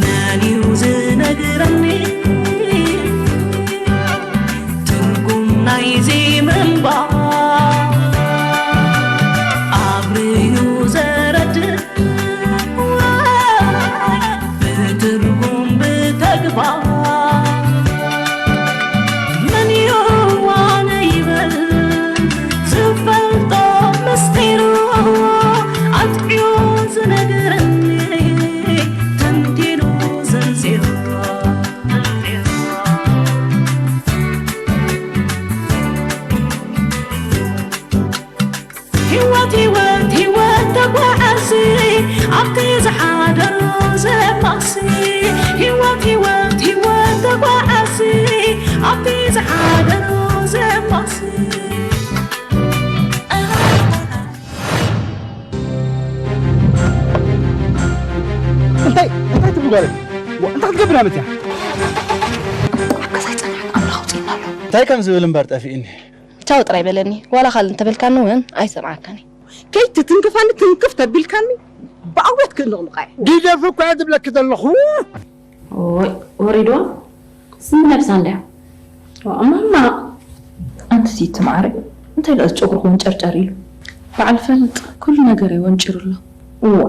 መን እዩ ዝነግረኒ ትርጉም ናይዚ ምንባር? ኣብርዩ ዘረድእ ብትርጉም ብተግባር መን እዩ ዋነ ይብል ዝፈልጦ ምስጢሩ ኣጥዕዮ ዝነግረኒ ተንቲኑ ዘንዚሩ። ህይወት ህይወት ህይወት ተጓዓዚ ኣብቲ ዝሓደሮ ዘማሲ። ህይወት ህይወት ህይወት ተጓዓዚ ኣብቲ ዝሓደሮ ዘማሲ። እንታይ እንታይ ትብሉ ጓለይ? ዋ፣ እንታይ ክትገብር እያ መፅያ? ኣብ ገዛ ኣይፀንሐን ኣምላኽ ኣውፅእና ኣሎ። እንታይ ከም ዝብል እምበር ጠፊእኒ። ቻው ጥራይ በለኒ። ዋላ ካልእ እንተበልካኒ እውን ኣይሰምዓካን እየ። ከይትትንክፈኒ ትንክፍ ተቢልካኒ ብኣውያት ክንቕንቓ እየ። ግደፊ እኮ እየ ዝብለኪ ዘለኹ። ኦይ፣ ወሪድዋ? ስንት ነብሳ እንድያ? ዋ፣ ማማ። ኣንቲ ሲቲ ማዕረ፣ እንታይ ደኣ ጨጉርኹም ጨርጨር ኢሉ? በዓል ፈለጥ፣ ኩሉ ነገር እዩ ወንጪሩ ኣሎ። እዋ።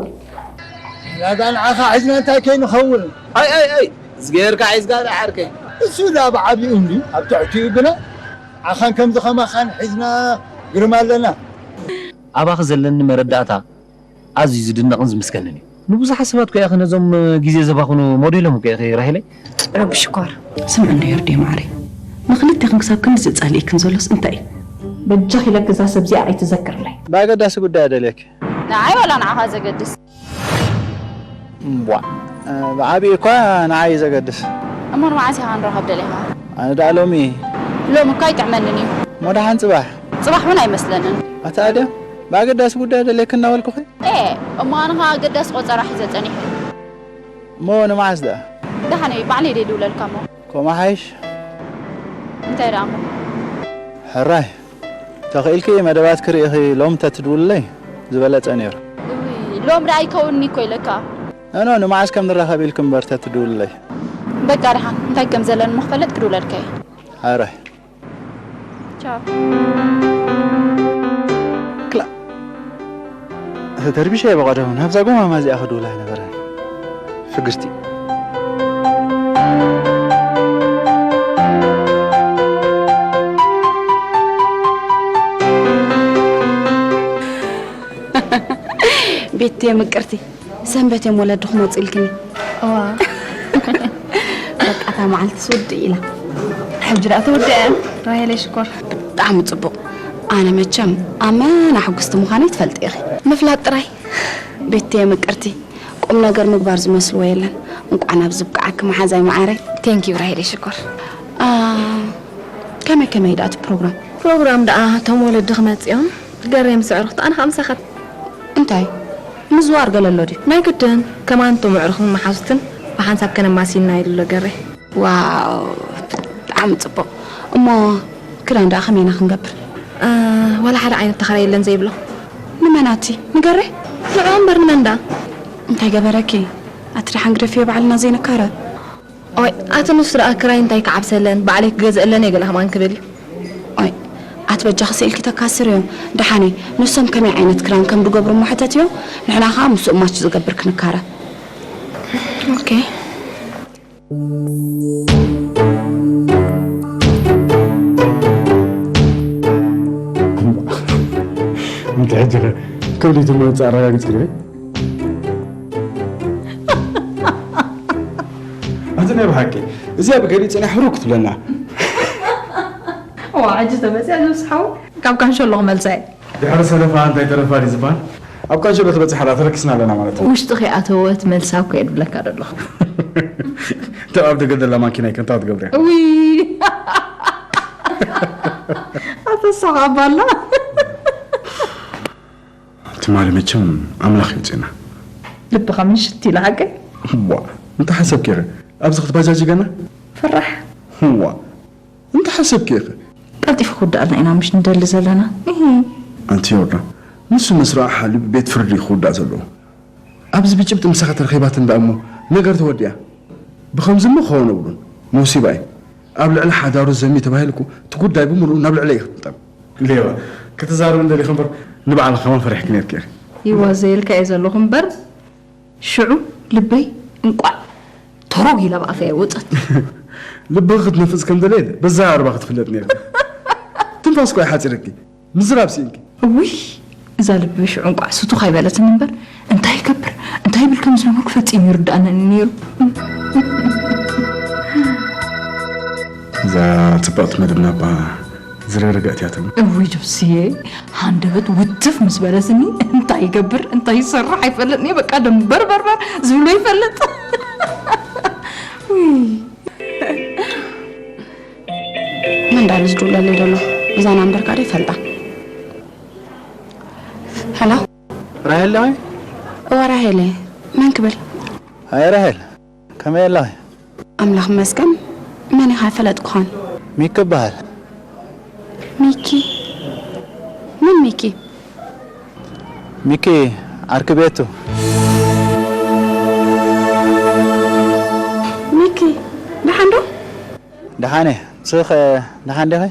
ያዳ ንዓኻ ሒዝና እንታይ ከይንኸውን? ኣይ፣ ኣይ፣ ኣይ፣ እዝግሄርካ ሒዝካ ደኣ ዓርከይ። እሱ ደኣ ብዓቢኡ እንድዩ፣ ኣብ ትሕቲኡ ግና ንዓኻን ከምዚ ኸማኻን ሒዝና ግርም ኣለና። ኣባኺ ዘለኒ መረዳእታ ኣዝዩ ዝድነቕን ዝምስገንን እዩ። ንብዙሓት ሰባት እኮ ኢኺ ነዞም ግዜ ዘባኽኑ ሞዴሎም እኮ ኢኺ ራሄለይ። ረቢ ሽኮር። ስምዒ እንዶ የርድዮ ማዕረይ። ንኽልቴኽን ክሳብ ክንድዚ ጸሊእክን ዘሎስ እንታይ እዩ? በጃኺ ኢለኪ እዛ ሰብ እዚኣ ኣይትዘክርለይ። ብኣገዳሲ ጉዳይ ደልየኪ። ንዓይ ዋላ ንዓኻ ዘገድስ? እምቧ፣ ብዓቢኡ እኳ ንዓይ እዩ ዘገድስ። እሞ ንመዓስ ኢኻ ክንራኸብ ደሊኻ? ኣነ ደኣ ሎሚ። ሎሚ እኳ ኣይጥዕመንን እዩ። እሞ ደሓን ጽባሕ። ጽባሕ እውን ኣይመስለንን። ኣታ ኣድያም፣ ብኣገዳሲ ጉዳይ ደልየኪ እናበልኩኺ? ኤ፣ እሞ ኣነ ኸኣ ኣገዳሲ ቆጸራ ሒዘ ጸኒሐ። እሞ ንመዓስ ደኣ? ደሓነይ፣ ባዕለይ ደይድውለልካ እሞ። ከምኡ ሓይሽ። እንታይ ደኣ እሞ? ሕራይ። ተኽኢልኪ መደባትኪ ርኢኺ ሎም ተትድውልለይ ዝበለጸ ነይሩ። እውይ፣ ሎም ደኣ ኣይከውንኒ እኮ ኢለካ። ኖ፣ ኖ፣ ንመዓስ ከም ንራኸብ ኢልኪ እምበር ተትድውልለይ። በቃ ደሓን፣ እንታይ ከም ዘለኒ እሞ ክፈልጥ ክድውለልካ እየ። ሕራይ። ቻው። ክላ-፣ ተተርቢሸ እየ ብቐደሙ ናብዛ ጎማማ እዚኣ ክድውላ ኣይነበረን። ፍግስቲ። ቤትየ ምቅርቲ፣ ሰንበት እዮም ወለድኹም ወፂልክኒ። እዋ። በቃ እታ መዓልትስ ውድእ ኢላ። ሕጂ ደኣ ተወደአ፣ ራሄለይ ሽኮር። ብጣዕሚ ጽቡቕ። ኣነ መቸም ኣመና ሕጉስቲ ምዃነይ ትፈልጢ ኢኺ። ምፍላጥ ጥራይ። ቤትየ ምቅርቲ፣ ቁም ነገር ምግባር ዝመስልዎ የለን። እንቋዕ ናብዚ ብቅዓኪ መሓዛይ መዓረይ። ቴንኪዩ ራሄለይ ሽኮር። አ፣ ከመይ ከመይ ደኣ እቲ ፕሮግራም? ፕሮግራም ደኣ እቶም ወለዲ ክመጽኦም፣ ገሬ ምስ ኣዕሩኽቲ ኣነ ከኣ ምሳኻ። እንታይ? ምዝዋር ገለ ኣሎ ድዩ? ናይ ግድን፣ ከማን እቶም ኣዕሩኽን መሓዙትን ብሓንሳብ ከነማስይና ኢሉ ኣሎ ገሬ። ዋው፣ ብጣዕሚ ጽቡቕ። እሞ ክዳን ደኣ ከመይ ኢና ክንገብር? እ፣ ዋላ ሓደ ዓይነት ተኸራየለን ዘይብሎ። ንመን ኣቲ? ንገሬ? ንዕኡ እምበር ንመን ደኣ? እንታይ ገበረኪ? ኣቲ ደሓን ግደፍዮ ባዕልና ዘይንካረ። ኦይ፣ ኣቲ ንሱ ደኣ ክራይ እንታይ ክዓብሰለን፣ ባዕለይ ክገዝእለን እየ ገለ ከማን ክብል እዩ። ኦይ፣ ኣቲ በጃኺ ስኢልኪ ተካስርዮ። ደሓነይ፣ ንሶም ከመይ ዓይነት ክራን ከም ዝገብሩ እሞ ሕተትዮም፣ ንሕና ኸኣ ምስኡ ማች ዝገብር ክንካረ። ኦኬ። እንተ ሕጂ ከ ከብዲቱ መውፅእ ኣረጋግፅ ክድበይ ኣቲ ናይ ብሓቂ እዚኣ ብገሊኡ ፅና ሕሩ ክትብለና። ዋ ሕጂ ተመፅያ ነብስሓው ካብ ካንሸሎ ክመልሳ እየ። ድሕሪ ሰለፋ እንታይ ተረፋ ድዩ ዝበሃል? ኣብ ካንሸሎ ተበፂሓ ደኣ ተረኪስና ኣለና ማለት እዩ። ውሽጢ ከይኣተወት መልሳ እኮ እየ ድብለካ ደለኹ። እታ ኣብ ደገ ዘላ ማኪና ይከንታ ትገብርያ። እዊ ኣተሳቓባላ ትማሊ መቸም ኣምላኽ ይውፅና። ልብኻ ምንሽት ኢላ ሓቀይ። ዋ እንታይ ሓሰብኪ ኢኺ ኣብዚ ክትባጃጂ ገና? ፈራሕ። ዋ እንታይ ሓሰብኪ ኢኺ? ቀልጢፉ ክውዳእልና ኢና ምሽ ንደሊ ዘለና። እሂ። ኣንቲ ዮርዳ ንሱ መስርዓ ሓልዩ ቤት ፍርዲ እዩ ክውዳእ ዘለዎ። ኣብዚ ብጭብጢ ምሳኺ ተረኺባትን ደኣ እሞ ነገር ተወዲኣ። ብኸምዚ እሞ ክኸውን የብሉን። መውሲባ እዩ። ኣብ ልዕሊ ሓዳሩ ዘሚ ተባሂሉ እኮ እቲ ጉዳይ ብምሉኡ ናብ ልዕለይ እዩ ክጥምጠም። ሌባ ክትዛረብ እንደሊኺ እምበር ንባዕልኺ ከማን ፈሪሕኪ ነርኪ ኢኺ። ይዋዘየልካ እየ ዘለኹ እምበር ሽዑ ልበይ እንቋዕ ተሮግ ኢላ ብኣፈይ ኣይወፀት። ልብኺ ክትነፍፅ ከም ደለየት በዛ ኣዕሩባ ክትፍለጥ ነይርኪ። ትንፋስ እኮ እዩ ሓፂርኪ። ምዝራብ ስኢንኪ። እውይ እዛ ልቢ ሽዑ እንቋዕ ስቱኽ ኣይበለትን እምበር እንታይ ይገብር እንታይ ይብል ከም ዝነበርኩ ፈፂሙ ይርድኣነኒ ነይሩ። እዛ ፅብቕቲ መደብና እባ ዝረግረገት እያ ትብሉ። እውይ ጆስየ ሃንደበት ውትፍ ምስ በለትኒ እንታይ ይገብር እንታይ ይሰርሕ ኣይፈልጥን እየ በቃ ደንበርበርበር ዝብሎ ይፈልጥ። ውይ መን ዳኣ እዩ ዝድውለለይ ዘሎ? እዛ ናምበርካ ዶ ይፈልጣ? ሀሎ። ራሄል ዶ? እወ ራሄል እየ። መን ክብል? ሃየ ራሄል፣ ከመይ ኣለኺ? ኣምላኽ ይመስገን። መን ኢኻ? ኣይፈለጥኩኻን። ሚኪ እበሃል። ሚኪ? መን ሚኪ? ሚኪ ዓርኪ ቤቱ። ሚኪ ደሓን ዶ? ደሓን እየ። ንስኺ ኸ ደሓን ዲኺ?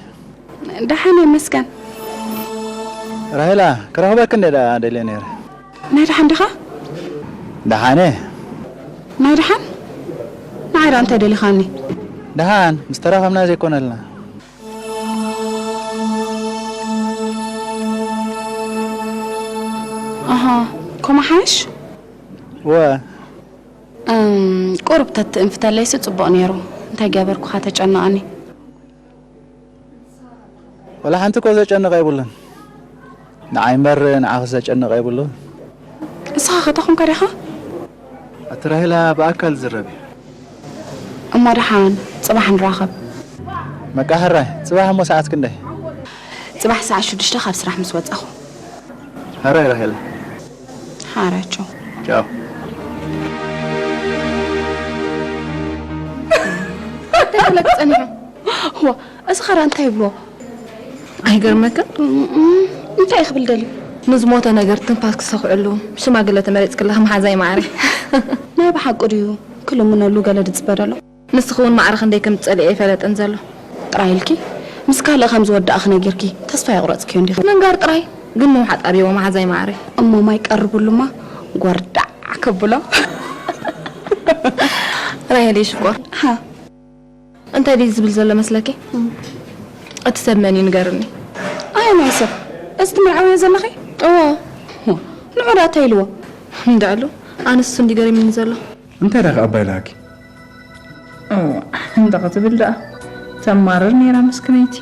ደሓን እየ መስገን። ራሄላ ክረኽበኪ እንደ ደኣ ደልየ ነይረ። ናይ ደሓን ዲኻ? ደሓን እየ። ናይ ደሓን? ንዓይ ደኣ እንታይ ደሊኻኒ? ደሓን ምስ ተራኸብና ዘይኮነልና። ኣሃ፣ ኮማሓሽ? ወ። እም፣ ቁሩብ ተትእንፍተለይሲ ጽቡቕ ነይሩ። እንታይ ገበርኩኻ ተጨንቐኒ። ወላ ሓንቲ እኮ ዘጨንቐ የብሉን። ንዓይ እምበር ንዓኽስ ዘጨንቐ የብሉን። ንስኻ ከ እንታይ ኮንካ ዲኻ? ኣቲ ራሄላ ብኣካል ዝረብ እዩ። እሞ ደሓን ጽባሕ ንራኸብ። መቃ ሕራይ፣ ጽባሕ እሞ ሰዓት ክንደይ? ጽባሕ ሰዓት ሽዱሽተ ካብ ስራሕ ምስ ወጻኹ። ሕራይ ራሄላ። ሓራቸው። ቻው። እንታይ ክብለኪ ጸኒሑ? ዋ፣ እዚ ኸራ እንታይ ይብሎ? ኣይገርመክን? እም፣ እንታይ እዩ ክብል ደልዩ? ንዝሞተ ነገር ትንፋስ ክሰኹዕሉ ሽማግለ ተመሪጽ ከለኺ መሓዛይ ማዕረ። ናይ ብሓቁ ድዩ? ክልምነሉ ገለ ድጽበ ደሎ? ንስኺ እውን ማዕረ ክንደይ ከም ትጸልእዮ ኣይፈለጥን ዘሎ። ጥራይ ኢልኪ ምስ ካልእ ከም ዝወዳእኺ ነጊርኪ ተስፋ የቑረጽክዮ እንዲኺ። ምንጋር ጥራይ ግን ምውሓጥ ኣብይዎ መሓዛይ ማዕረ። እሞ ማይ ቀርብሉማ ጎርዳዕ ከብሎ። ራሄለይ ሽኮር። ሃ። እንታይ ድዩ ዝብል ዘሎ መስለኪ? እቲ ሰብ መን እዩ ንገርኒ። ኣየናይ ሰብ? እዚ ትምርዓውዮ ዘለኺ? እዎ። ንዑ ደኣ እንታይ ኢልዎ? እንዳዕሉ ኣነስ እሱ እንዲ ገሪምኒ ዘሎ። እንታይ ደኣ ከ ኣባይ ኢላሃኪ? እዋ፣ እንታይ ክትብል ደኣ? ተማርር ነይራ መስክነይቲ።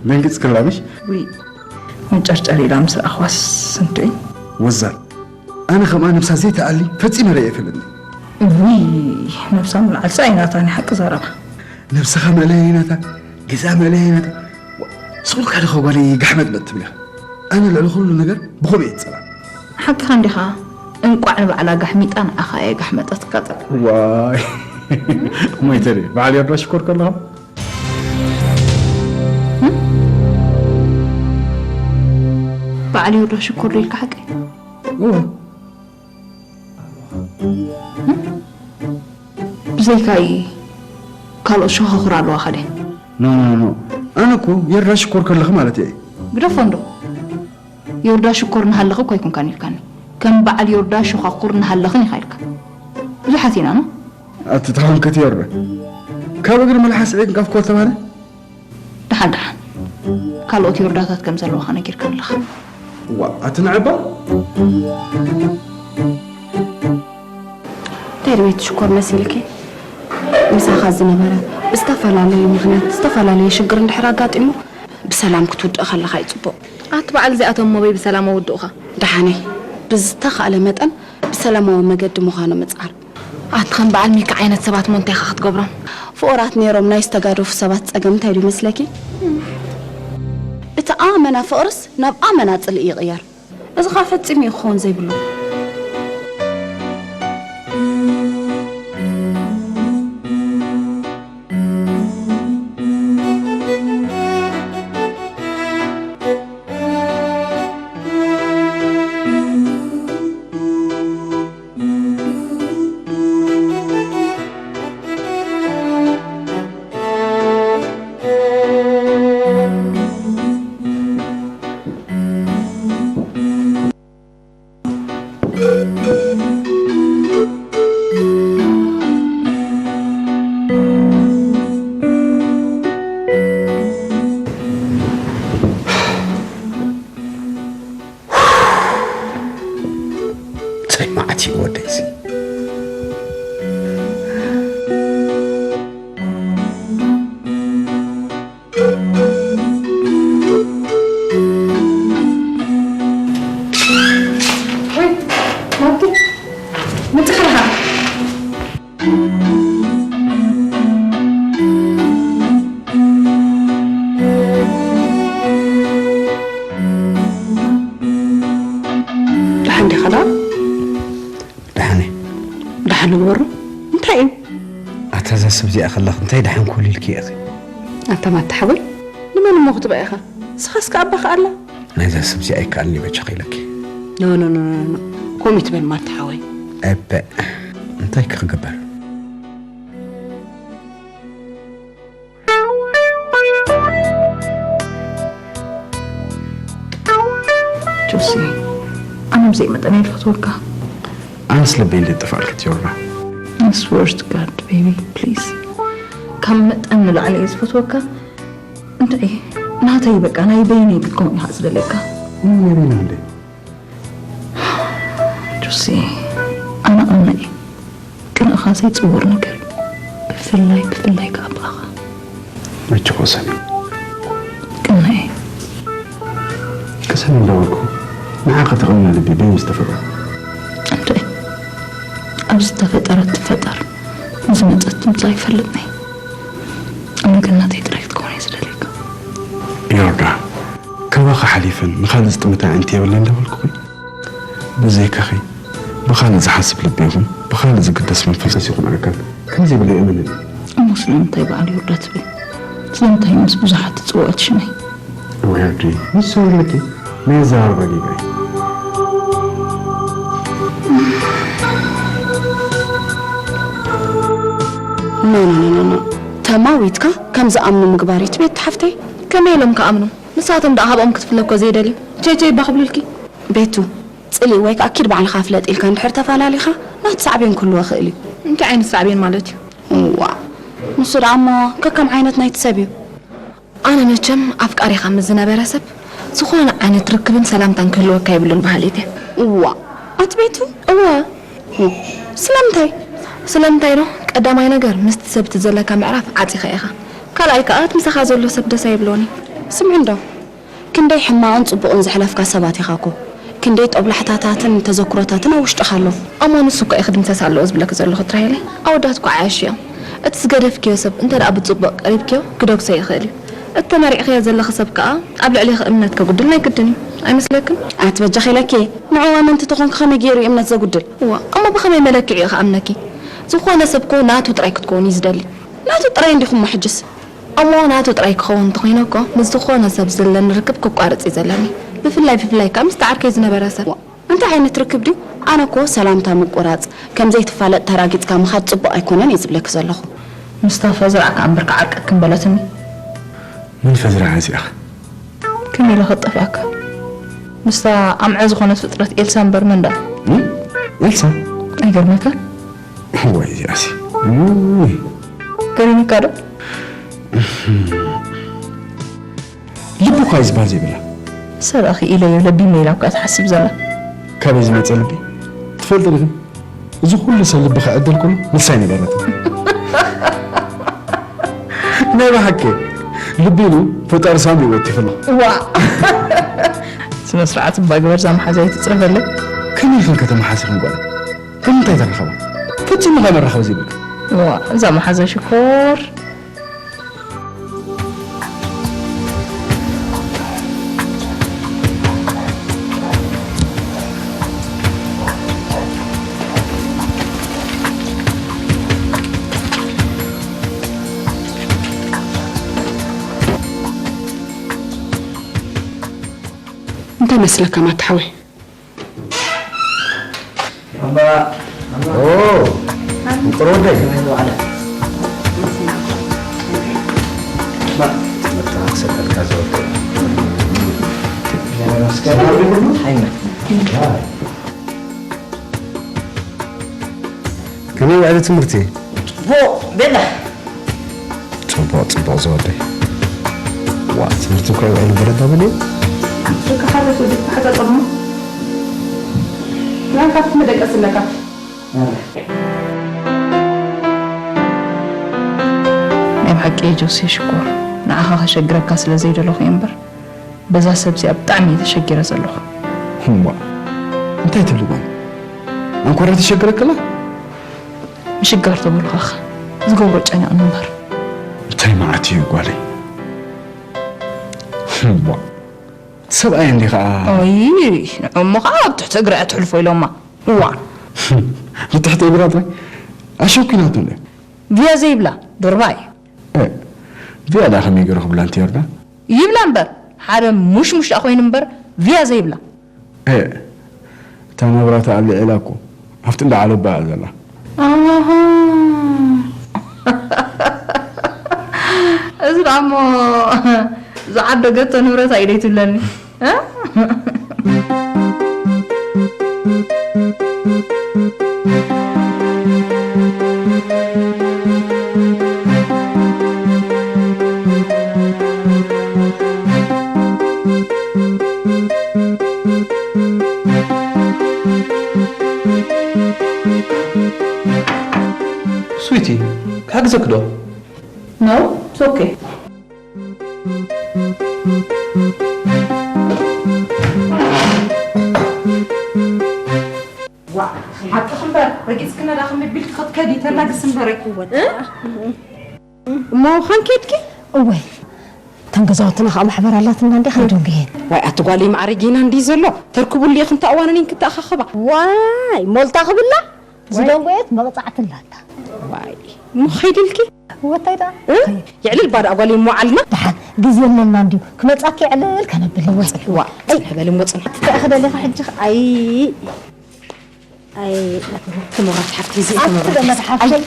ደንጊጽክላ ምሽ? ውይ፣ መንጨርጨር ኢላ ምስ ረኣኽዋስ እንድዒ። ወዛል። ኣነ ከምኣ ነብሳ ዘይትኣሊ ፈጺመ ርእየ ኣይፈልጥን። ውይ፣ ነብሳ ምልዓልሲ ኣይናታን ሓቂ ዘረባ። ነብስኻ ምእላይ ኣይናታ፣ ገዛ ምእላይ ኣይናታ። ስቕ ኢልካ ዲኻ ጓለይ ጋሕመጥመጥ ትብል ኢኻ። ኣነ ልዕሊ ኩሉ ነገር ብኸምኡ እየ ዝጸልኣ። ሓቅኻ እንዲኻ፣ እንቋዕ ንባዕላ ጋሕሚጣ ንዓኻ እየ ጋሕመጠትካ ጥራይ። ዋይ ሞይተ ድየ በዓል ዮርዳ ሽኮር ከለኻ? በዓል ዮርዳ ሽኮር ዶ ኢልካ ሓቀይ? እወ። ብዘይካይ ካልኦት ሸኻኹር ኣለዋኻ ድየን? ኖ ኖ ኖ ኣነ እኮ ዮርዳ ሽኮር ከለኺ ማለት እየ። ግደፎ እንዶ ዮርዳ ሽኮር እናሃለኺ እኮ ኣይኮንካን ኢልካኒ ከም በዓል ዮርዳ ሸኻኹር እናሃለኽን ኢኻ ኢልካ። ሓሲና ነው። ኣትተኸንክት የርበ ካብ እግሪ መልሓስ ዒግ ጋፍ ኮተባነ ደሓን ደሓን ካልኦት ይወርዳታት ከም ዘለዋኻ ነጊርካ ኣለኻ። ዋ ኣቲ ንዕባ እንታይ ድቤት ሽኮር መሲልኪ? ምሳኻ ዝነበረ ብዝተፈላለዩ ምኽንያት ዝተፈላለየ ሽግር እንድሕር ኣጋጢሙ ብሰላም ክትውድእ ከለኻ እዩ ፅቡቕ። ኣቲ በዓል እዚኣቶም መበይ ብሰላም ኣውድኡኻ? ደሓነይ ብዝተኻእለ መጠን ብሰላማዊ መገዲ ምዃኑ ምፅዓር። ኣቲ ከም በዓል ሚካ ዓይነት ሰባት ሞ እንታይ ኢኻ ክትገብሮም? ፍቑራት ነይሮም ናይ ዝተጋደፉ ሰባት ፀገም እንታይ ዶ ይመስለኪ? እቲ ኣመና ፍቕርስ ናብ ኣመና ፅልኢ ይቕየር። እዚ ኸኣ ፈጺሙ እዩ ክኸውን ዘይብሉ። እንታይ መዓት እዩ ወደይ እዚ። ደሓን ዲኻ ደኣ? ደሓን እየ። ደሓን ንበሩ። እንታይ እዩ? ኣታ እዛ ሰብ እዚኣ ከላ እንታይ ደሓን ክብል ኢልኪ ኢኺ? ኣታ ማታ ሓወይ፣ ንመን እሞ ክትብኣ ኢኻ? ንስኻስ ከኣ ኣባኻ ኣላ። ናይዛ ሰብ እዚኣ ኣይከኣልን እዩ በጃኺ ኢለኪ። ኖ ኖ ኖ ኖ ኖ። ከምኡ ኣይትበል ማታ ሓወይ። እበ እንታይ ክግበር? ጆሲ፣ ኣነ ብዘይ መጠን እየ ዝፈትወካ። ኣነስ ልበይ እንዴት ጠፋልክ ቲዮርባ? I swear to God baby please፣ ካብ መጠን ንላዕሊ እየ ዝፈትወካ። እንታይ ናተይ በቃ ናይ በይነይ ክትከውን ኢኻ ዝደለካ። ምን ናይ በይና እንዴ? ጆሲ፣ ኣነ ቅነ እየ። ቅንእኻ ዘይፅወር ነገር እዩ። ብፍላይ ብፍላይ ከዓ ብኣኻ። መቸኮ ሰኒ። ቅነ እየ። ቅሰኒ እንዳበልኩ ንዓኻ ተቐንያ ልቢ በይ ምስ ተፈጥሮ። እንታይ ኣብ ዝተፈጠረት ትፈጠር ንዝመፀት ትምፃእ ኣይፈልጥን እየ። ኣነ ግን ናተይ ጥራይ ክትከውን እየ ዝደልየካ። ዮርዳ፣ ካባኻ ሓሊፈን ንኻልእ ዝጥምታ ኣዕንቲ የብለይ እንዳበልኩኺ፣ ብዘይካኺ ብኻልእ ዝሓስብ ልቢ ይኹን ብኻልእ ዝግደስ መንፈስ ይኹን ኣካል ከም ዘይብለይ እመንኒ። እሞ ስለምንታይ በዓል ዮርዳ ትብል? ስለምንታይ ምስ ብዙሓት ትጽውዖ እቲ ሽመይ? እወ ዮርዲ፣ ንሱ ኣለኪ ናይ ኣዘራርባ ጌጋ እዩ። ኖ ኖ ኖ ኖ፣ ተማዊትካ ከም ዝኣምኑ ምግባር እዩ ትቤት ሓፍተይ። ከመይ ኢሎም ክኣምኑ? ንሳቶም ደኣ ካብኦም ክትፍለ እኮ ዘይደልዩ። ቸይ ቸይ እባ ክብሉልኪ። ቤቱ፣ ጽልኢ ወይ ከኣ ኪድ ባዕልኻ ፍለጥ ኢልካ እንድሕር ተፈላሊኻ፣ ናቲ ሳዕቤን ክህልዎ ይኽእል እዩ። እንታይ ዓይነት ሳዕቤን ማለት እዩ? እዋእ፣ ንሱ ደኣ እሞ ከከም ዓይነት ናይቲ ሰብ እዩ። ኣነ መቸም ኣፍቃሪኻ ምስ ዝነበረ ሰብ ዝኾነ ዓይነት ርክብን ሰላምታን ክህልወካ የብሉን በሃሊት እየ። እዋእ፣ ኣቲ ቤቱ? እወ። ስለምንታይ? ስለምንታይ ዶ? ቀዳማይ ነገር ምስቲ ሰብ እቲ ዘለካ ምዕራፍ ዓጺኻ ኢኻ። ካልኣይ ከኣ እቲ ምሳኻ ዘሎ ሰብ ደስ ኣይብሎን እዩ። ስምዒ እንዶ፣ ክንደይ ሕማቕን ጽቡቕን ዘሕለፍካ ሰባት ኢኻ እኮ። ክንደይ ጦብላሕታታትን ተዘክሮታትን ኣብ ውሽጥኻ ኣሎ። እሞ ንሱ እኮ እዩ ክድምሰስ ኣለዎ ዝብለኪ ዘለኹ ትራሄለይ። ኣወዳት እኮ ዓያሹ እዮም። እቲ ዝገደፍክዮ ሰብ እንተ ደኣ ብጽቡቕ ቀሪብክዮ ክደግሶ ይኽእል እዩ። እቲ ተመሪዕኽዮ ዘለኺ ሰብ ከኣ ኣብ ልዕሌኺ እምነት ከጉድል ናይ ግድን እዩ። ኣይመስለክን? ኣቲ በጃኺ ኢለኪ፣ ንዕኡ ኣመንቲ ተኾንኪ ከመይ ገይሩ እዩ እምነት ዘጉድል? እዋ፣ እሞ ብኸመይ መለክዒ እዩ ክኣምነኪ? ዝኾነ ሰብ እኮ ናቱ ጥራይ ክትከውን እዩ ዝደሊ። ናቱ ጥራይ እንዲኹሞ ሕጅስ? እሞ ናቱ ጥራይ ክኸውን እንተኾይነ እኮ ምስ ዝኾነ ሰብ ዘለኒ ርክብ ክቋርጽ እዩ ዘለኒ። ብፍላይ ብፍላይ ከኣ ምስቲ ዓርከይ ዝነበረ ሰብ። እንታይ ዓይነት ርክብ ድዩ? ኣነ እኮ ሰላምታ ምቁራጽ፣ ከም ዘይትፋለጥ ተራጊጽካ ምኻድ ጽቡቕ ኣይኮነን እየ ዝብለኪ ዘለኹ። ምስታ ፈዝራዕ ከኣ እምበር ክዓርቀክን በለትኒ። መን ፈዝራዕ እዚኣ? ከመይ ኢለ ከጠፍኣካ? ምስታ ኣምዐ ዝኾነት ፍጥረት ኤልሳ እምበር መን ደኣ? እም? ኤልሳ? ኣይገርመካን? እዋይ እዚኣሲ። እም፣ ገሪሙካ ዶ? ልቢ እኳ እዩ ዝበሃል ዘይብላ። ሰብ ኣኽኢለዮ ለቢመ ኢላ እኳ ትሓስብ ዘላ። ካበይ ዝመጸ ልቢ? ትፈልጡ ዲኹም? እዚ ኩሉ ሰብ ልቢ ክዕደል ከሎ ንሳ ኣይነበረትን። ናይ ብሓቂ ልቢ ኢሉ ፈጣሪ ሳሚ ወቲፍላ። ዋ፣ ስነ ስርዓት እባ ግበር፣ እዛ መሓዛ ኣይትጽረፈለይ። ከመይ ኢልክን ከተመሓሲኽን ጓል? ብምንታይ ተረኸባ? ፈጺሙ ከ መራኸቢ ዘይብልካ። ዋ፣ እዛ መሓዛ ሽኮር። እንታይ መስለካ ማታ ሓወይ? እምባ ኦ፣ ፍቅር ወደይ። ከመይ ዝዋዕለ? መጣ ክሰቀልካ ዘወደይ። መስገን ኣይመ ከመይ ውዕሊ ትምህርቲ? ጽቡቕ ቤላ ጽቡቕ ጽቡቕ ዝወደይ። ዋ፣ ትምህርቲ እኮ ይውዕል በረዳ በል እዩ። ስልክኻ ዶ ትወድእ? ተሓጻጸብሞ። ናንካ መደቀስ ኣለካ። ናይ ብሓቂ ጆሴ ሽኮር፣ ንዓኻ ከሸግረካ ስለ ዘይደለኹ እየ እምበር፣ በዛ ሰብ እዚኣ ብጣዕሚ እየ ተሸጊረ ዘለኹ። እምቧ፣ እንታይ ትብሊ ጓል? ኣንኮራ ተሸግረክላ? ምሽጋር ተበሉኻኻ ዝገብሮ ጨኒቕኒ እምበር። እንታይ መዓት እዩ ጓለይ? እምቧ፣ ሰብኣይ እንዲ ኸዓ። ኦይ፣ ንዕሞ ኸዓ ኣብ ትሕቲ እግራ እያ ትሕልፎ ኢሎማ። እዋ። ብትሕቲ እግራ ጥራይ ኣሸኲላቶ እንደ። ቪያ ዘይብላ ዶርባይ። እ፣ ቪያ ደኣ ከመይ ገይሩ ክብላ እንተ ዮርዳን? ይብላ እምበር፣ ሓደ ሙሽሙሽ ደኣ ኮይኑ እምበር፣ ቪያ ዘይብላ። እ፣ እታ መብራህቲ ኣብ ልዕላ እኮ ሃፍቲ እንዳ ዓለባ እያ ዘላ። ኣሃ። እዚ ደኣ እሞ ዝዓደገቶ ንብረት ኣይደይ ትብለኒ። እ? ስዊቲ፣ ክሕግዘኪ ዶ? No, it's okay. ዋ፣ ሓቅኺ እምበር፣ ረጊጽክና ደኣ ከመይ ቢልኪ ክትከዲ ተናግስ እምበር ኣይክወን። እ? እሞ ኻን ኬድኪ? እወ፣ እተን ገዛውትና ኸዓ ማሕበር ኣላትና እንዴ፣ ኸይዶም ብሄን። ዋይ፣ ኣቲ ጓለይ ማዕረ ጌና እንዲ ዘሎ፣ ተርክቡሉ ኢኽን ተኣዋንኒን ክተኣኻኸባ። ዋይ፣ ሞልታ ክብላ? ዝደንጎየት መቕጻዕቲ ኣላታ። ዋይ፣ እሞ ኸይድልኪ? ወታይ ደኣ? እ? የዕልል ባዳ ጓለይ እሞ ዓልና። ደሓን፣ ግዜ ኣለና እንድዩ። ክመጻኪ የዕልል ከነብል። እወ፣ ጽንሒ፣ ዋ፣ ኣይ። ጽንሒ በሊ እሞ ጽንሒ። ትተኣኺ ደሊኺ ሕጂ? ኣይ። ኣይ፣ ትምራት ሓፍቲ፣ እዚ ኣቲ ትምራት ዶ ሓፍቲ። መጽሓፍተይ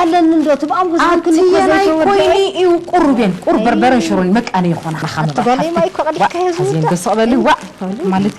ኣለኒ እንዶ፣ ትብኣም ኣቲ ህዝብክን እኮ የናይ ዘይተወደአ። ኮይኒ እዩ፣ ቁሩብ እየን፣ ቁሩብ በርበረን ሽሮን መቃነ ይኾና። ናኻ ኣቲ መብራት ጓለይ ሓፍቲ። ማይ እኮ ቀዲሕካ ዋ፣ ሕዚ ኣዝየን ውዳእ። ደስ በሊ፣ ዋ፣ ማለት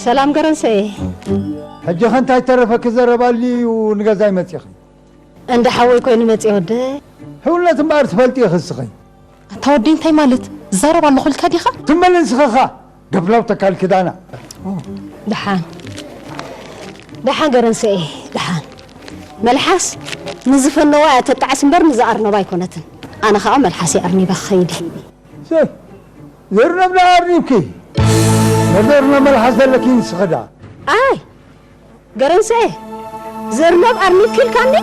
ሰላም ገረንሰኤ። ሕጂ ኸ እንታይ ተረፈ ክዘረባሉ እዩ ንገዛይ መጺኺ? እንዳ ሓወይ ኮይኑ መጺ ወደ። ሕውነት እምበኣር ትፈልጢ ኢኺ እስኺ። ኣታ ወዲ እንታይ ማለት? ዝዛረብ ኣለኹ ኢልካ ዲኻ? ትም በል ንስኺ ኸ ገፍላው ተካል ክዳና። ደሓን። ደሓን ገረንሰኤ፣ ደሓን። መልሓስ ንዝፈነዋ እያ ተጣዕስ እምበር ንዛ ኣርነባ ኣይኮነትን። ኣነ ኸኣ መልሓስ ኣርኒበ ክኸይድ እየ። ዘይ፣ ዘርነብ ደኣ ኣርኒብኪ። መዘርነብ መልሓስ ዘለኪ ንስኺ ደኣ። ኣይ፣ ገረንሰኤ፣ ዘርነብ ኣርኒብኪ ኢልካኒ?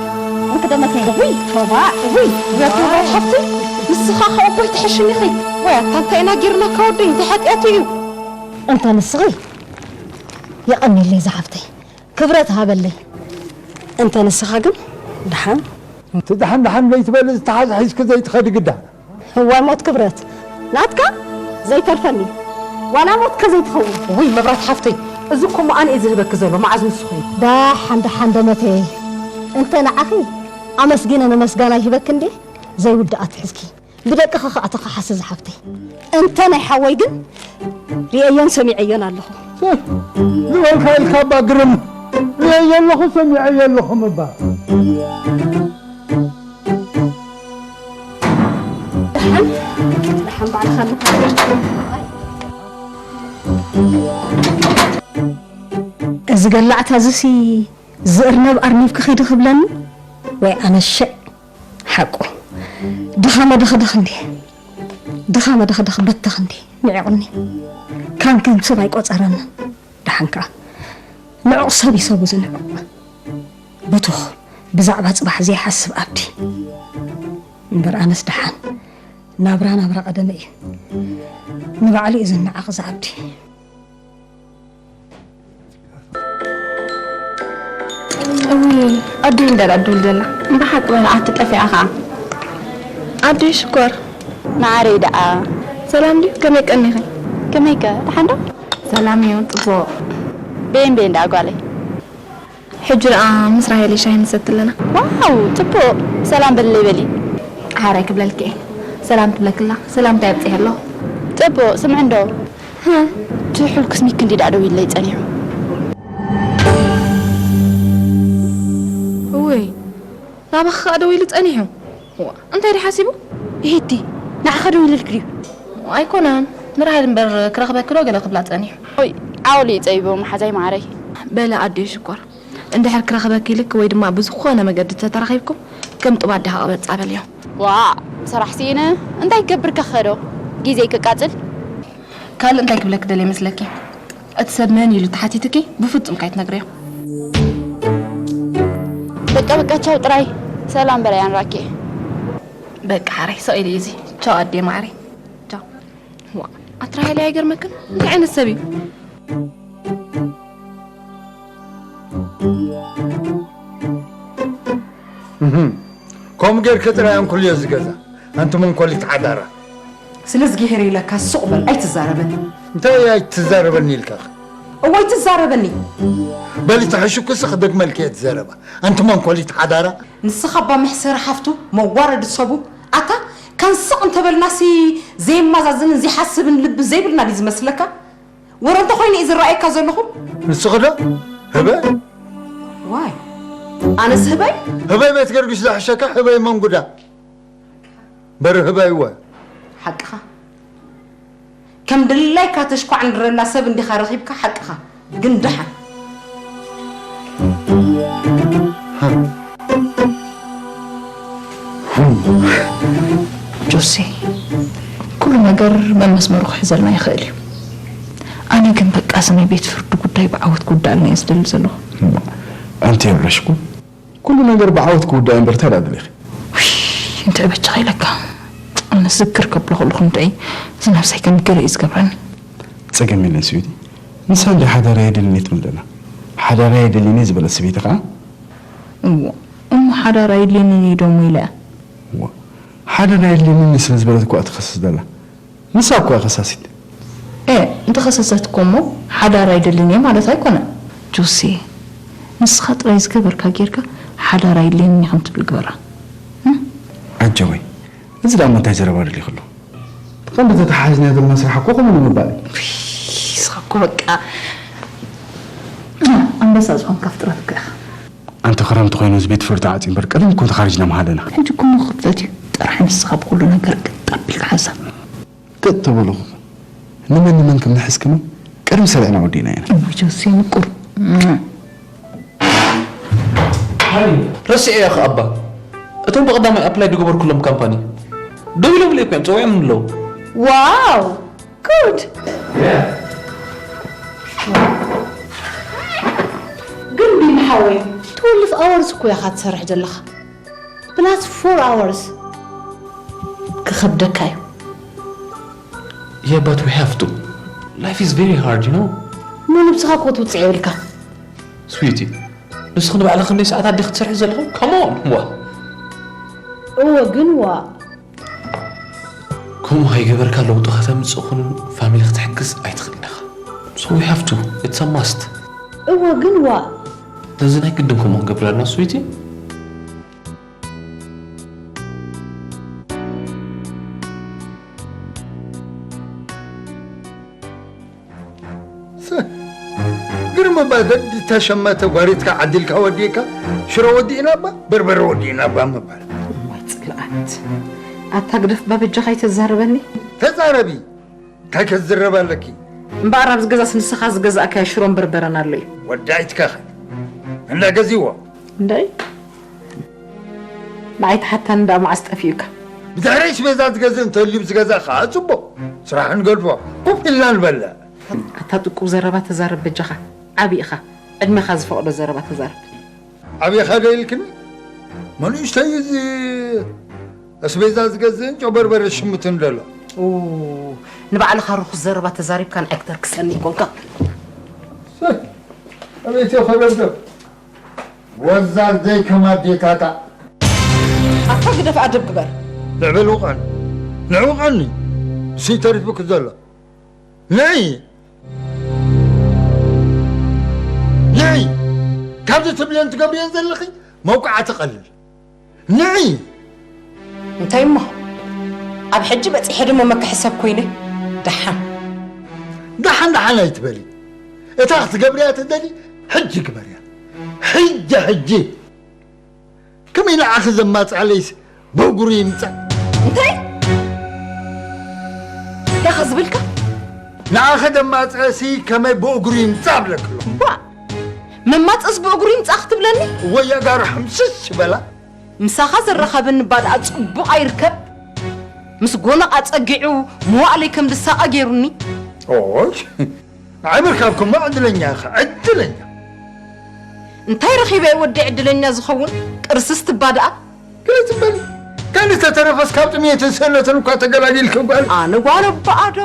ምክደመተይ። እውይ፣ ቶባ፣ እውይ፣ እውይ፣ ቶባ ሓፍቲ፣ ንስኻ ኸኣ እኮ ኣይትሕሽን ኢኺ። ወይ ኣታ እንታይ ኢና ጌርናካ ወደይ፣ እንታይ ሓጢኣት እዩ? እንተ ንስኺ፣ የቐንየለይ ዝሓፍተይ፣ ክብረት ሃበለይ። እንተ ንስኻ ግን፣ ደሓን እቲ ደሓን ደሓን ዘይትበል ዝተሓዝ ሒዝኪ ዘይትኸዲ ግዳ። እዋይ ሞት ክብረት ናትካ ዘይተርፈኒ ዋላ ሞትካ ዘይትኸውን። ውይ መብራት ሓፍተይ፣ እዚ እኮ እሞ ኣነ እየ ዝህበኪ ዘሎ፣ መዓዝ ንሱ ኾይኑ። ደሓን ደሓን ደመተይ፣ እንተ ንዓኺ ኣመስጊነ ነመስጋና ይህበኪ እንዴ ዘይውዳእ ኣትሒዝኪ። ብደቅኺ ኸኣ ተኸሓሲ ዝሓፍተይ። እንተ ናይ ሓወይ ግን ርእየዮን ሰሚዐዮን ኣለኹ። ዝበልካ ኢልካ እባ ግርም። ርእየዮ ኣለኹ፣ ሰሚዐዮ ኣለኹ ምባል። ደሓን፣ ደሓን ባዕልኻ ኣለኻ። እዚ ገላዕታ እዚሲ ዝእርነብ ኣርኒብኪ ኺዲ ክብለኒ ወይ ኣነ ሽዕ ሓቁ። ድኻ መደኽደኽ እንዴ? ድኻ መደኽደኽ በተኽ እንዴ? ንዒቑኒ። ካንክን ሰብ ኣይቆጸረንን። ደሓን ከኣ ንዑቕ ሰብ እዩ ሰቡ ዝንዕቕ። ብቱኽ ብዛዕባ ጽባሕ ዘይሓስብ ኣብዲ። እምበር ኣነስ ደሓን። ናብራ ናብራ ቀደመ እዩ። ንባዕሉ እዩ ዝነዓቕ እዚ ኣብዲ። እውይ፣ ኣዱይ እንዳላ ድውል ዘላ። ብሓቂ በላ ኣቲ ጠፊኣ ኸዓ። ኣዱይ ሽኮር። መዓረይ ደኣ። ሰላም ድዩ? ከመይ ቀኒኺ? ከመይከ? ደሓን ዶ? ሰላም እዩ፣ ጽቡቕ። ቤን ቤን ደኣ ጓለይ። ሕጂ ደኣ ምስ ራሄል ሻሂ ንሰቲ ኣለና። ዋው፣ ጽቡቕ። ሰላም በልለይ በሊ። ሓራይ ክብለልኪ እየ። ሰላም ትብለክላ። ሰላምታ የብጽሐ ኣለኹ። ጽቡቕ፣ ስምዒ እንዶ። ሃ፣ እቲ ሕልኩስ ሚኪ እንዲ ደኣ ደዊሉለይ ጸኒሑ። እወይ፣ ናባኺ ከኣ ደዊሉ ጸኒሑ። ዋ፣ እንታይ ድዩ ሓሲቡ? ይሄቲ፣ ንዓኻ ደዊሉልኪ ድዩ? ኣይኮነን፣ ንራሄል እምበር ክረኽበኪ ዶ ገለ ክብላ ጸኒሑ። ኦይ፣ ዓወሉ እዩ ጸቢቡ፣ መሓዛይ መዓረይ። በለ ኣደይ ሽኮር፣ እንድሕር ክረኽበኪ ኢልኪ ወይ ድማ ብዝኾነ መገዲ ተተራኺብኩም፣ ከም ጡብ ኣዴኻ ቅበጻ በልዮ። ዋእ፣ ሰራሕ ስኢነ፣ እንታይ ክገብር ከኸዶ? ግዜይ ከቃጽል? ካልእ እንታይ ክብለኪ ደልየ መስለኪ? እቲ ሰብ መን ኢሉ ተሓቲትኪ ብፍጹም ካይትነግርዮ። በቃ በቃ ቻው ጥራይ። ሰላም በላይ ኣንራኬ። በቃ ሓራይ ስቕ ኢሉ እዩ እዚ። ቻው ኣዴ ማዕረይ። ቻው። ዋ፣ ኣቲ ራሄል ኣይገርመክን? እንታይ ዓይነት ሰብ እዩ? እህም። ከምኡ ጌርኪ ጥራይ ኣንኩልዮ እዚ ገዛ። ኣንቲ መንኮሊት ሓዳራ። ስለ እዝጊሄር ኢለካ ሱቕ በል፣ ኣይትዛረበኒ። እንታይ ኣይትዛረበኒ ኢልካ? እወ ኣይትዛረበኒ። በሊ ተሐሽኩሲ ክደግመልኪ እየ እቲ ዘረባ። ኣንቲ መንኮሊት ሓዳራ። ንስኻ እባ መሕሰሪ ሓፍቱ፣ መዋረዲ ሰቡ። ኣታ፣ ካን ስቕ እንተበልናሲ ዘየመዛዝንን ዘይሓስብን ልቢ ዘይብልና ድዩ ዝመስለካ? ወረ እንተኾይኑ እዩ ዝረኣየካ ዘለኹ። ንስኺ ዶ? ህበይ? ዋይ፣ ኣነስ ህበይ? ህበይ ቤት ገርግሽ ዝሕሸካ ህበይ መንጉዳ። በሪ ህበይ እወ። ሓቅኻ። ከም ድላይካ ተሽኳዕንድረላ ሰብ እንዲኻ ረኺብካ ሓቅኻ። ግን ደሓን። ጆሲ፣ ኩሉ ነገር መመስመሩ ክሕዘልና ይኽእል እዩ። ኣነ ግን በቃ እዚ ናይ ቤት ፍርዲ ጉዳይ ብዓወት ክውዳእልና እየ ዝደሊ ዘለኹ። ኣንቲ የብረሽኩ፣ ኩሉ ነገር ብዓወት ክውዳእ እምበር እንታይ ደኣ ደሊኺ? ውይ፣ እንታይ በጃኻ ኢለካ። ኣነ ዝክር ከብሎ ከለኹ እንታይ እዚ ነብሰይ ከም ገለ እዩ ዝገብረኒ። ጸገም የለን ስዊቲ። ንሳ እንደ ሓዳር ኣየድልን እየ ትብል ዘላ። ሓዳር ኣየድልን እየ ዝበለት ስበይቲ ኸዓ? እሞ፣ እሞ ሓዳር ኣየድልየንን እዩ ደሞ ኢለ። እዋ፣ ሓዳር ኣየድልየንን ስለ ዝበለት እኮ እያ ትኸስስ ዘላ። ንሳ እኮ እያ ከሳሲት። ኤ፣ እንተኸሰሰት እኮ እሞ ሓዳር ኣይደልን እየ ማለት ኣይኮነን። ጆሴ፣ ንስኻ ጥራይ ዝገበርካ ጌርካ ሓዳር ኣይድልየንን እየ ከም ትብል ግበራ። እም? ዓጀወይ፣ እዚ ደኣ እሞ እንታይ ዘረባ ደሊኹ ኣሎ? እቲ ቀንዲ ተተሓሒዝናዮ ዘለና ስራሕ እኮ ከምኡ ንምባል እዩ። ውይ፣ ንስኻ እኮ በቃ ኣንበሳ ዝኾንካ ፍጥረት እኮ ኢኻ። ኣንቲ ክረምቲ ኮይኑ እዚ ቤት ፍርዲ ተዓጽዩ እምበር ቀደም እኮ ተኻሪጅና ምሃለና። ሕጂ እኮ እሞ ክፍተት እዩ። ጥራሕ ንስኻ ብኹሉ ነገር ግጥ ኣቢልካ ሓሳብ። ገጥ ተበልኹ። ንመን ንመን ከም ንሕዝ ከማን ቀደም ሰሪዕና ወዲእና ኢና። እሞ ጆሴ ምቁር። ረሲዐ እያ ኸኣ እባ። እቶም ብቐዳማይ ኣፕላይ ዝገበርኩሎም ካምፓኒ ደው ኢሎምለይ እኮ እዮም፣ ጸዊዖምኒ ኣለዉ። ዋው! ጉድ! ግን ቢኒ ሓወይ፣ ትወልፍ ኣወርስ እኮ ኢኻ ትሰርሕ ዘለኻ። ፕላስ ፎር ኣወርስ ክኸብደካ እዩ። Yeah, but we have to. Life is very hard, you know. እሞ ነብስኻ እኮ ትውጽዕ የብልካ። ስዊቲ፣ ንስኺ ንባዕልኺ ክንደይ ሰዓታት ዲኺ ትሰርሒ ዘለኺ? Come on! ዋ! እወ ግን ዋእ። ከምኡ ከይገበርካ ለውጢ ከተምጽእ ኹን ፋሚሊ ክትሕግዝ ኣይትኽእልን ኢኻ። So we have to, it's a must. እወ ግን ዋእ። ነዚ ናይ ግድን ከምኡ ክንገብር ኣለና ስዊቲ። ግርም እባ፣ ደዲ ተሸመተ ጓሪትካ ዓዲልካ ወዲእካ፣ ሽሮ ወዲእና እባ፣ በርበረ ወዲእና እባ ምባል። እዋይ ጽልኣት። ኣታ ግደፍ እባ በጃኻ ኣይተዛርበኒ። ተዛረቢ። እንታይ ከዝረብ ኣለኪ? እምበኣር ኣብዚ ገዛስ ንስኻ ዝገዛእካዮ ሽሮን በርበረን ኣሎ እዩ። ወዳይትካ ኸ? እንዳ ገዚዎ። እንዳይ? ንዓይ ተሓታኒ እንዳ መዓስ ጠፊኡካ? ብድሕሪ ኣስቤዛ ዝገዝእ እንተልዩ ዝገዛእ ኸዓ ጽቡቕ። ስራሕ ንገድፎ። ኮፍ ኢልና ንበልዕ። ኣታ ጥቁብ ዘረባ ተዛረብ በጃኻ። ዓቢ ኢኻ። ዕድመኻ ዝፈቕዶ ዘረባ ተዛረብ። ዓቢ ኢኻ ዶ ኢልክኒ? መንእሽተይ እዚ ኣስቤዛ ዝገዝእን ጨው በርበረ ዝሽምትን ዘሎ። ኡ፣ ንባዕልኻ ርኹስ ዘረባ ተዛሪብካ ንዓይ ክተርክሰኒ ይኮንካ። ሰይ፣ ኣቤት እኮ ደብደብ። ወዛል ዘይከም ኣዴታታ። ኣታ ግደፍ ኣደብ ግበር። ልዕበል ውቐን። ንዕውቐኒ። እሱ ተሪፉ ዘሎ። ንዒ! ንዒ! ካብዚ ትብልዮን ትገብርዮን ዘለኺ መውቃዕቲ ቀልል። ንዒ! እንታይ እሞ? ኣብ ሕጂ በጺሐ ድሞ መክሕሰብ ኮይነ? ደሓን። ደሓን ደሓን ኣይትበሊ። እታ ክትገብርያ ትደሊ ሕጂ ግበርያ። ሕጂ ሕጂ! ከመይ ንዓኺ ዘማጽኣለይስ ብእግሩ ይምጻእ? እንታይ? እንታይ ዝብልካ? ንዓኺ ዘማጽኣሲ ከመይ ብእግሩ ይምጻእ እብለኪ ኣለኹ። ዋ! መማጽእስ ብእግሩ ይምጻእ ክትብለኒ? እወ የጋሩ ሕምስስ ይበላ። ምሳኻ ዘራኸበኒ ባድኣ ጽቡቕ ኣይርከብ። ምስ ጎነቕ ኣጸጊዑ መዋእለይ ከም ዝሳቐ ገይሩኒ። ኦይ! ንዓይ ምርካብኩሞ ዕድለኛ ኢኻ፣ ዕድለኛ። እንታይ ረኺበ እየ ወዲ ዕድለኛ ዝኸውን? ቅርስስ ትባድኣ። ገለ ትበሊ። ካልእ ተተረፈስ ካብ ጥሜትን ስእነትን እኳ ተገላጊልኪ ጓል። ኣነ ጓል ኣቦኣ ዶ?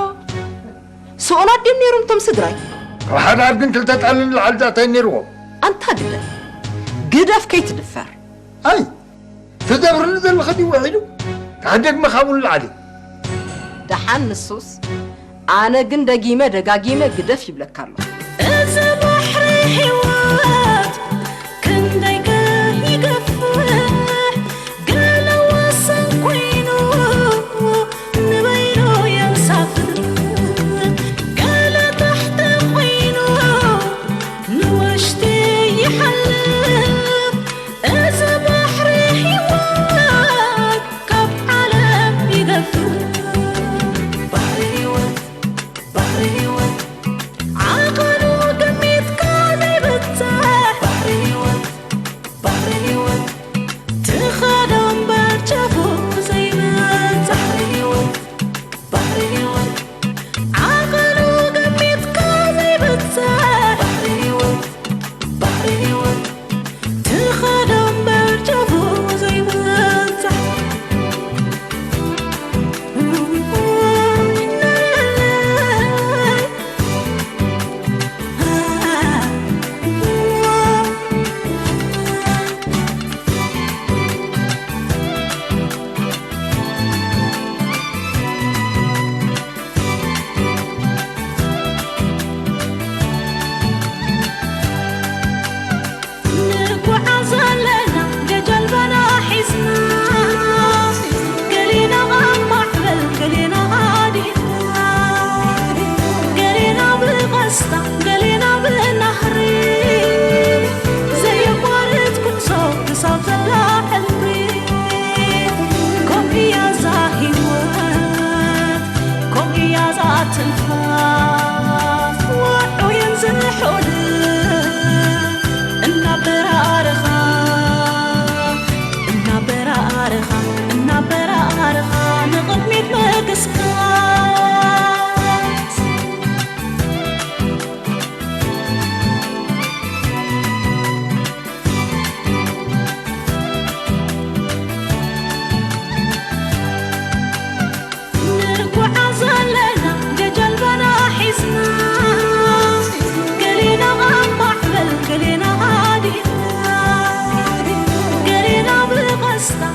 ስኡናት ድዮም ነይሮም እቶም ስድራይ? ካብ ሓደ ኣድግን ክልተ ጣልን ንላዕሊ ዛታ እዩ ነይርዎም። ኣንታ ግደፍ። ግደፍ ከይትድፈር። ኣይ፣ ትደብርኒ ዘለኺ ድዩ ውሒዱ? ካብ ደግመኻ እውን ንላዕሊ። ደሓን ንሱስ፣ ኣነ ግን ደጊመ ደጋጊመ ግደፍ ይብለካ ኣለኹ። እዚ ባሕሪ ህይወት ክንደይ ከ ይገፍሕ፣ ገለ ወሰን ኮይኑ ንበይኑ የንሳፍፍ፣ ገለ ታሕቲ ኮይኑ ንወሽጢ ይሓልፍ። እዚ ባሕሪ ህይወት ካብ ዓለም ይገፍሕ። ባሕሪ ህይወት፣ ባሕሪ ህይወት፣ ዓቐኑ ገሚትካ ዘይብጻሕ። ባሕሪ ህይወት፣ ባሕሪ ህይወት፣ ትኸዶ እምበር ጫፉ ዘይብጻሕ። ባሕሪ ህይወት፣ ባሕሪ ህይወት፣ ዓቐኑ ገሚትካ ዘይብጻሕ። ባሕሪ ህይወት፣ ባሕሪ ህይወት፣ ትኸዶ እምበር ጫፉ ዘይብጻሕ። ንጓዓዝ ኣለና ገጀልባና ሒዝና፣ ገሊና ኣብ ማዕበል ገሊና ኣዲና፣ ገሊና ብቐስታ ገሊና ብናህሪ፣ ዘየቋርጽ ጉዕዞ ክሳብ ዘላ ሕልሚ። ከምኡ እያ እዛ ህይወት፣ ከምኡ እያ እዛ ትንፋስ።